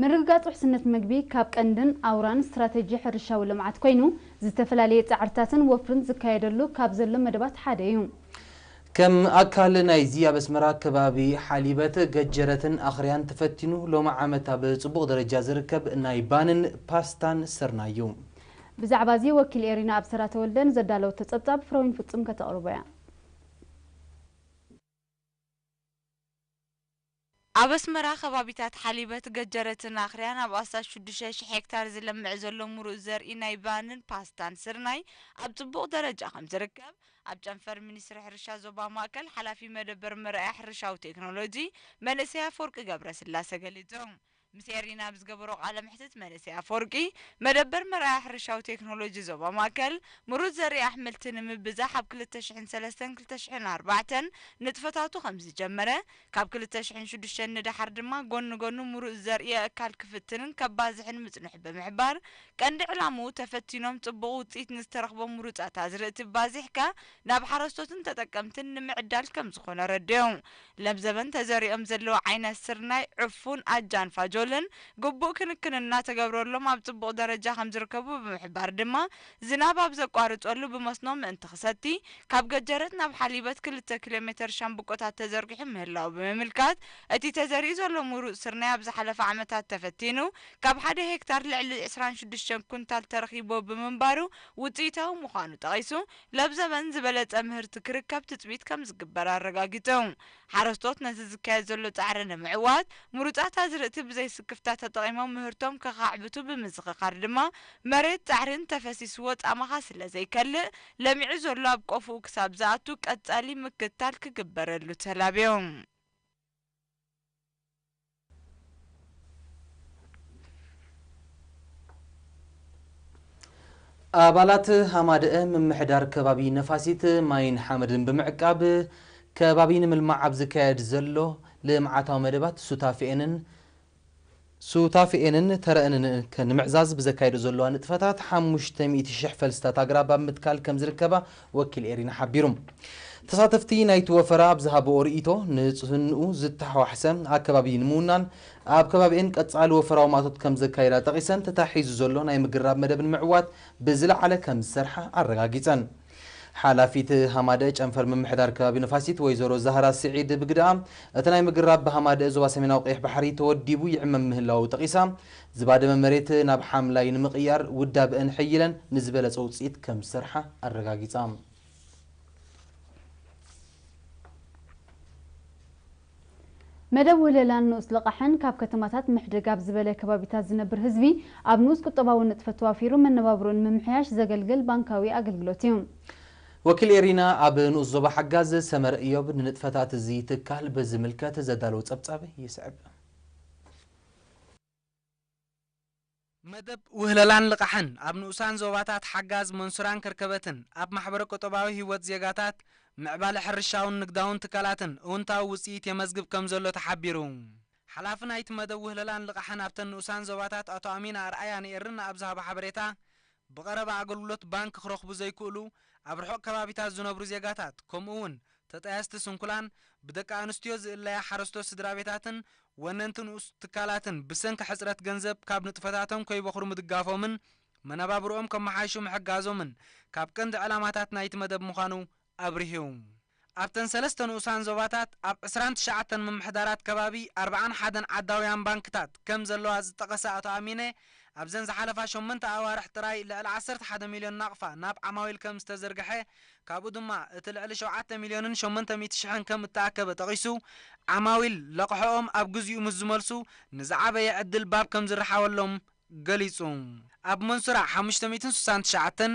ምርግጋጽ ውሕስነት ምግቢ ካብ ቀንድን ኣውራን ስትራተጂ ሕርሻዊ ልምዓት ኮይኑ፣ ዝተፈላለየ ጻዕርታትን ወፍርን ዝካየደሉ ካብ ዘሎ መደባት ሓደ እዩ። ከም ኣካል ናይዚ ኣብ ኣስመራ ከባቢ ሓሊበት፣ ገጀረትን ኣኽርያን ተፈቲኑ ሎሚ ዓመት ኣብ ጽቡቕ ደረጃ ዝርከብ ናይ ባንን ፓስታን ስርናይ እዩ። ብዛዕባ እዚ ወኪል ኤሪና ኣብሰራ ተወልደ ንዘዳለወቶ ጸብጻብ ፍረዊን ፍጹም ከተቕርቦ እያ። ኣብ ኣስመራ ከባቢታት ሓሊበት፣ ገጀረትን ኣኽርያን ኣብ ኣስታት ሽዱሽተ ሽሕ ሄክታር ዝለምዕ ዘሎ ምሩጽ ዘርኢ ናይ ባንን ፓስታን ስርናይ ኣብ ጽቡቕ ደረጃ ከም ዝርከብ ኣብ ጨንፈር ሚኒስትሪ ሕርሻ ዞባ ማእከል ሓላፊ መደበር መርኣያ ሕርሻዊ ቴክኖሎጂ መንእሰይ ኣፈወርቂ ገብረስላሴ ገሊጹ። ምስ ኤሪና ኣብ ዝገበሮ ቃለ መሕትት መንእሰይ ኣፈወርቂ፣ መደበር መርኣያ ሕርሻዊ ቴክኖሎጂ ዞባ ማእከል፣ ምሩጽ ዘርኢ ኣሕምልቲ ንምብዛሕ ኣብ ክልተ ሽሕን ሰለስተን ክልተ ሽሕን ኣርባዕተን ንጥፈታቱ ከም ዝጀመረ፣ ካብ ክልተ ሽሕን ሽዱሽተን ንደሓር ድማ ጎኒ ጎኑ ምሩጽ ዘርኢ ኣእካል ክፍትንን ከባዝሕን ምጽንሑ ብምሕባር፣ ቀንዲ ዕላምኡ ተፈቲኖም ጽቡቕ ውጽኢት ንዝተረኽቦም ምሩጻት ኣዝርእቲ ባዚሕካ ናብ ሓረስቶትን ተጠቀምትን ንምዕዳል ከም ዝኾነ ኣረዲኡ። ለምዘበን ተዘሪኦም ዘለዉ ዓይነት ስርናይ፣ ዕፉን፣ ኣጃን ፋጆልን ግቡእ ክንክን እናተገብረሎም ኣብ ጽቡቕ ደረጃ ከም ዝርከቡ ብምሕባር ድማ፣ ዝናብ ኣብ ዘቋርጸሉ ብመስኖ ምእንቲ ክሰቲ፣ ካብ ገጀረት ናብ ሓሊበት ክልተ ኪሎ ሜተር ሻምብቆታት ተዘርጊሑ ምህላዉ ብምምልካት፣ እቲ ተዘሪኡ ዘሎ ምሩጽ ስርናይ ኣብ ዝሓለፈ ዓመታት ተፈቲኑ፣ ካብ ሓደ ሄክታር ልዕሊ ዕስራን ሽዱሽተን ኩንታል ተረኺብዎ ብምንባሩ ውጽኢታዊ ምዃኑ ጠቒሱ፣ ለብዘበን ዝበለጸ ምህርቲ ክርከብ ትጽቢት ከም ዝግበር ኣረጋጊጹ። ሓረስቶት ነቲ ዝካየድ ዘሎ ጻዕሪ ንምዕዋት፣ ምሩጻት ኣዝርእቲ ብዘይ ስክፍታ ተጠቒሞም ምህርቶም ከኻዕብቱ ብምዝኽኻር ድማ፣ መሬት ጻዕሪ እንተፈሲስዎ ጻማኻ ስለ ዘይከልእ፣ ለሚዑ ዘሎ ኣብ ቆፍኡ ክሳብ ዝኣቱ ቀጻሊ ምክትታል ክግበረሉ ተላብዮም። ኣባላት ሃማደአ ምምሕዳር ከባቢ ነፋሲት ማይን ሓመድን ብምዕቃብ ከባቢ ንምልማዕ ኣብ ዝካየድ ዘሎ ልምዓታዊ መደባት ሱታፌኤንን ሱታፌኤንን ተረአንን ከ- ንምዕዛዝ ብዘካየዶ ዘለዋ ንጥፈታት ሓሙሽተ ሚእቲ ሽሕ ፈልስታት ኣግራብ ኣብ ምትካል ከም ዝርከባ ወኪል ኤሪና ሓቢሩ። ተሳተፍቲ ናይቲ ወፈራ ኣብ ዝሃብኦ ርእይቶ፣ ንጽህንኡ ዝተሓዋሕሰ ኣከባቢ ንምውናን ኣብ ከባቢኤን ቀጻሊ ወፈራዊ ማእቶት ከም ዘካይዳ ጠቒሰን፣ ተታሒዙ ዘሎ ናይ ምግራብ መደብ ንምዕዋት ብዝለዓለ ከም ዝሰርሓ ኣረጋጊጸን። ሓላፊት ሃማደ ጨንፈር ምምሕዳር ከባቢ ነፋሲት ወይዘሮ ዛህራ ስዒድ ብግደኣ፣ እቲ ናይ ምግራብ ብሃማደ ዞባ ሰሜናዊ ቀይሕ ባሕሪ ተወዲቡ ይዕመም ምህላዉ ጠቒሳ፣ ዝባደመ መሬት ናብ ሓምላይ ንምቕያር ውዳበአን ሕይለን ንዝበለጸ ውጽኢት ከም ዝሰርሓ ኣረጋጊጻ። መደብ ውህለላን ንኡስ ልቓሕን ካብ ከተማታት ምሕደግ ኣብ ዝበለ ከባቢታት ዝነብር ህዝቢ ኣብ ንኡስ ቁጠባዊ ንጥፈት ተዋፊሩ መነባብርኡ ንምምሕያሽ ዘገልግል ባንካዊ ኣገልግሎት እዩ። ወኪል ኤሪና ኣብ ንኡስ ዞባ ሓጋዝ ሰመረ እዮብ ንንጥፈታት እዚ ትካል ብዝምልከት ዘዳለዎ ጸብጻብ ይስዕብ። መደብ ውህለላን ልቓሕን ኣብ ንኡሳን ዞባታት ሓጋዝ መንሱራን ከርከበትን ኣብ ማሕበረ ቁጠባዊ ህይወት ዜጋታት ምዕባለ ሕርሻውን ንግዳውን ትካላትን እውንታዊ ውፅኢት የመዝግብ ከም ዘሎ ተሓቢሩ። ሓላፊ ናይቲ መደብ ውህለላን ልቓሕን ኣብተን ንኡሳን ዞባታት ኣቶ ኣሚን ኣርኣያ ንኤርና ኣብ ዝሃቦ ሓበሬታ፣ ብቐረባ ኣገልግሎት ባንክ ክረኽቡ ዘይክእሉ ኣብ ርሑቕ ከባቢታት ዝነብሩ ዜጋታት ከምኡ እውን ተጣየስቲ ስንኩላን ብደቂ ኣንስትዮ ዝእለያ ሓረስቶት ስድራ ቤታትን ወነንቲ ንኡስ ትካላትን ብሰንኪ ሕፅረት ገንዘብ ካብ ንጥፈታቶም ከይበኽሩ ምድጋፎምን መነባብርኦም ከመሓይሹ ምሕጋዞምን ካብ ቀንዲ ዕላማታት ናይቲ መደብ ምዃኑ ኣብሪሁ። ኣብተን ሰለስተ ንኡሳን ዞባታት ኣብ ዕስራን ትሽዓተን ምምሕዳራት ከባቢ ኣርብዓን ሓደን ዓዳውያን ባንክታት ከም ዘለዋ ዝጠቐሰ ኣቶ ኣሚነ፣ ኣብዘን ዝሓለፋ ሸሞንተ ኣዋርሕ ጥራይ ልዕሊ ዓሰርተ ሓደ ሚልዮን ናቕፋ ናብ ዓማዊል ከም ዝተዘርግሐ፣ ካብኡ ድማ እቲ ልዕሊ ሸውዓተ ሚልዮንን ሸሞንተ ሚእቲ ሽሕን ከም እተኣከበ ጠቒሱ፣ ዓማዊል ለቕሖኦም ኣብ ግዚኡ ምስ ዝመልሱ ንዝዓበየ ዕድል ባብ ከም ዝረሓወሎም ገሊጹ። ኣብ መንሱራ ሓሙሽተ ሚእትን ስሳን ትሽዓተን፣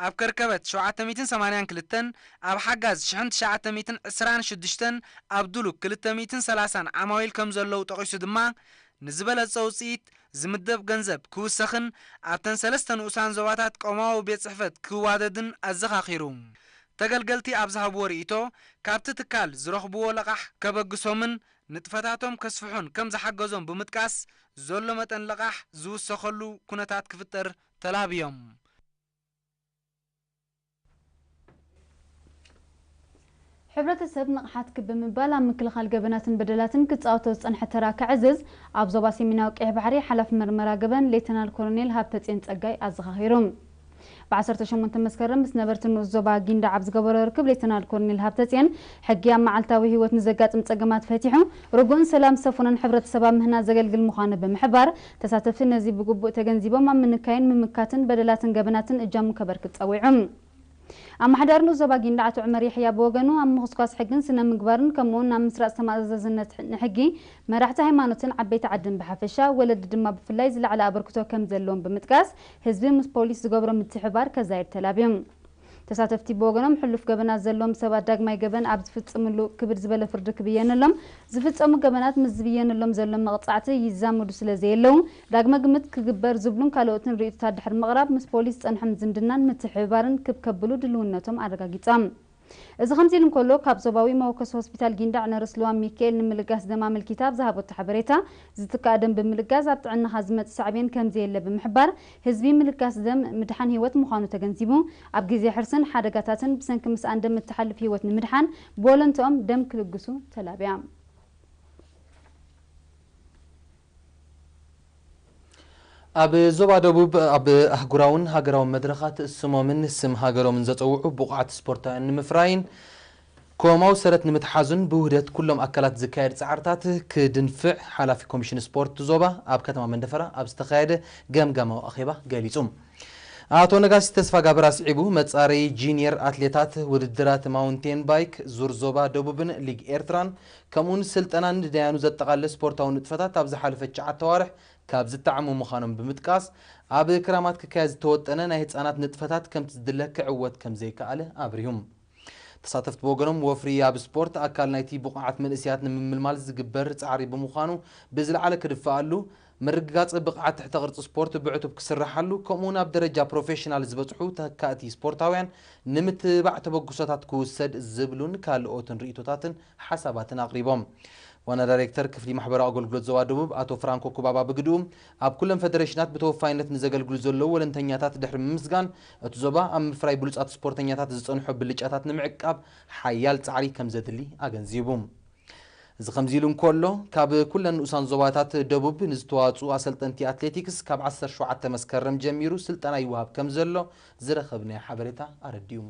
ኣብ ከርከበት ሸውዓተ ሚእትን ሰማንያን ክልተን፣ ኣብ ሓጋዝ ሽሕን ትሽዓተ ሚእትን ዕስራን ሽዱሽተን፣ ኣብ ዱሉክ ክልተ ሚእትን ሰላሳን ዓማዊል ከም ዘለዉ ጠቒሱ ድማ፣ ንዝበለጸ ውጽኢት ዝምደብ ገንዘብ ክውሰኽን ኣብተን ሰለስተ ንኡሳን ዞባታት ቀውማዊ ቤት ጽሕፈት ክዋደድን ኣዘኻኺሩ። ተገልገልቲ ኣብ ዝሃብዎ ርእይቶ፣ ካብቲ ትካል ዝረኽብዎ ለቓሕ ከበግሶምን ንጥፈታቶም ከስፍሑን ከም ዝሓገዞም ብምጥቃስ፣ ዘሎ መጠን ለቓሕ ዝውሰኸሉ ኩነታት ክፍጠር ተላብዮም። ሕብረተሰብ ንቕሓት ክብ ብምባል ኣብ ምክልኻል ገበናትን በደላትን ክጻወቶ ዝጸንሐ ተራ ከዕዝዝ ኣብ ዞባ ሰሜናዊ ቀይሕ ባሕሪ ሓላፊ መርመራ ገበን ሌተናል ኮሎኔል ሃብተጽዮን ጸጋይ ኣዘኻኺሩ። ብ18 መስከረም ምስ ነበርቲ ንኡስ ዞባ ጊንዳዕ ኣብ ዝገበሮ ርክብ ሌተናል ኮሎኔል ሃብተጽዮን ሕጊ ኣብ መዓልታዊ ህይወት ንዘጋጥም ጸገማት ፈቲሑ ርጉእን ሰላም ዝሰፈኖን ሕብረተሰብ ኣብ ምህናጽ ዘገልግል ምዃኑ ብምሕባር ተሳተፍቲ ነዚ ብግቡእ ተገንዚቦም ኣብ ምንካይን ምምካትን በደላትን ገበናትን እጃሙ ከበርክት ጸዊዑ። ኣመሓዳሪ ንኡስ ዞባ ጊንዳዕ ኣቶ ዑመር የሕያ ብወገኑ ኣብ ምኹስኳስ ሕግን ስነ ምግባርን ከምኡውን ናብ ምስራጽ ተማእዛዝነት ንሕጊ መራሕቲ ሃይማኖትን ዓበይቲ ዓድን ብሓፈሻ ወለዲ ድማ ብፍላይ ዝለዓለ ኣበርክቶ ከም ዘለዎም ብምጥቃስ ህዝቢ ምስ ፖሊስ ዝገብሮ ምትሕባር ከዛይድ ተላብዮም። ተሳተፍቲ ብወገኖም ሕሉፍ ገበናት ዘለዎም ሰባት ዳግማይ ገበን ኣብ ዝፍጽምሉ ክብድ ዝበለ ፍርዲ ክብየነሎም ዝፍጸሙ ገበናት ምስ ዝብየነሎም ዘሎ መቕጻዕቲ ይዛመዱ ስለ ዘየለዉ ዳግመ ግምት ክግበር ዝብሉን ካልኦትን ርእይቶታት ድሕሪ ምቕራብ ምስ ፖሊስ ጸንሖም ዝምድናን ምትሕብባርን ክብ ከብሉ ድልውነቶም ኣረጋጊጾም። እዚ ከምዚ ኢሉ እንከሎ ካብ ዞባዊ መወከሲ ሆስፒታል ጊንዳዕ ነርስ ልዋም ሚካኤል ንምልጋስ ደም ኣመልኪታ ኣብ ዝሃበቶ ሓበሬታ ዝትካእ ደም ብምልጋስ ኣብ ጥዕናኻ ዝመጽእ ሳዕቤን ከምዘየለ ብምሕባር ህዝቢ ምልጋስ ደም ምድሓን ህይወት ምዃኑ ተገንዚቡ ኣብ ግዜ ሕርስን ሓደጋታትን ብሰንኪ ምስኣን ደም እትሓልፍ ህይወት ንምድሓን ብወለንትኦም ደም ክልግሱ ተላብያ። ኣብ ዞባ ደቡብ ኣብ ኣህጉራውን ሃገራውን መድረኻት ስሞምን ስም ሃገሮምን ዘጸውዑ ብቑዓት ስፖርታውያን ንምፍራይን ኮማዊ ሰረት ንምትሓዙን ብውህደት ኩሎም ኣካላት ዝካየድ ጻዕርታት ክድንፍዕ ሓላፊ ኮሚሽን ስፖርት ዞባ ኣብ ከተማ መንደፈራ ኣብ ዝተኻየደ ገምጋማዊ ኣኼባ ገሊጹ። ኣቶ ነጋሲ ተስፋ ጋብር ኣስዒቡ መጻረዪ ጂኒየር ኣትሌታት ውድድራት ማውንቴን ባይክ ዙር ዞባ ደቡብን ሊግ ኤርትራን ከምኡውን ስልጠና ንደያኑ ዘጠቓልል ስፖርታዊ ንጥፈታት ኣብ ዝሓለፈ ትሽዓተ ኣዋርሕ ካብ ዝተዓሙ ምዃኖም ብምጥቃስ ኣብ ክራማት ክካየድ ዝተወጠነ ናይ ህጻናት ንጥፈታት ከምቲ ዝድለ ክዕወት ከም ዘይከኣለ ኣብሪሁም። ተሳተፍቲ ብወገኖም ወፍሪ ኣብ ስፖርት ኣካል ናይቲ ብቑዓት መንእስያት ንምምልማል ዝግበር ጻዕሪ ብምዃኑ ብዝለዓለ ክድፈኣሉ፣ ምርግጋጽ ብቕዓት ትሕተ ቅርጺ ስፖርት ብዕቱብ ክስራሓሉ ከምኡውን ኣብ ደረጃ ፕሮፌሽናል ዝበጽሑ ተካእቲ ስፖርታውያን ንምትባዕ ተበግሶታት ክውሰድ ዝብሉን ካልኦትን ርእይቶታትን ሓሳባትን ኣቕሪቦም። ዋና ዳይሬክተር ክፍሊ ማሕበራዊ ኣገልግሎት ዞባ ደቡብ ኣቶ ፍራንኮ ኩባባ ብግድኡ ኣብ ኩለን ፈደሬሽናት ብተወፋይነት ንዘገልግሉ ዘለዉ ወለንተኛታት ድሕሪ ምምስጋን እቲ ዞባ ኣብ ምፍራይ ብሉጻት ስፖርተኛታት ዝጸንሖ ብልጫታት ንምዕቃብ ሓያል ጻዕሪ ከም ዘድሊ ኣገንዚቡ። እዚ ከምዚ ኢሉ እንከሎ ካብ ኩለን ንኡሳን ዞባታት ደቡብ ንዝተዋፅኡ ኣሰልጠንቲ ኣትሌቲክስ ካብ 17 መስከረም ጀሚሩ ስልጠና ይወሃብ ከም ዘሎ ዝረኸብናዮ ሓበሬታ ኣረዲኡ።